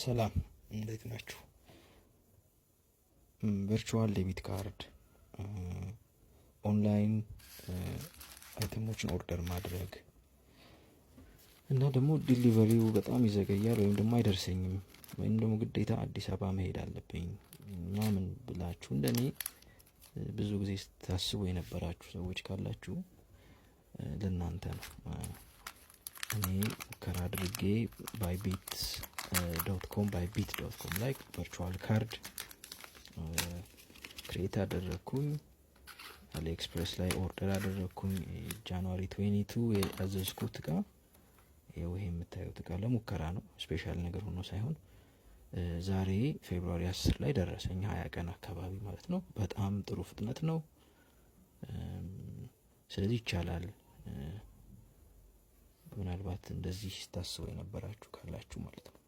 ሰላም፣ እንዴት ናችሁ? Virtual debit card፣ online item ኦችን order ማድረግ እና ደግሞ delivery ው በጣም ይዘገያል ወይም ደግሞ አይደርሰኝም ወይም ደግሞ ግዴታ አዲስ አበባ መሄድ አለብኝ ምናምን ብላችሁ እንደኔ ብዙ ጊዜ ስታስቡ የነበራችሁ ሰዎች ካላችሁ ለእናንተ ነው። እኔ ሙከራ አድርጌ Bybit.com Bybit.com ላይ virtual card create አደረግኩኝ። AliExpress ላይ order አደረግኩኝ። January 22 ያዘዝኩት እቃ ይኸው ይሄ የምታዩት እቃ ለሙከራ ነው፣ special ነገር ሆኖ ሳይሆን ዛሬ February 10 ላይ ደረሰኝ፣ 20 ቀን አካባቢ ማለት ነው። በጣም ጥሩ ፍጥነት ነው። ስለዚህ ይቻላል። ምናልባት እንደዚህ ስታስቡ የነበራችሁ ካላችሁ ማለት ነው።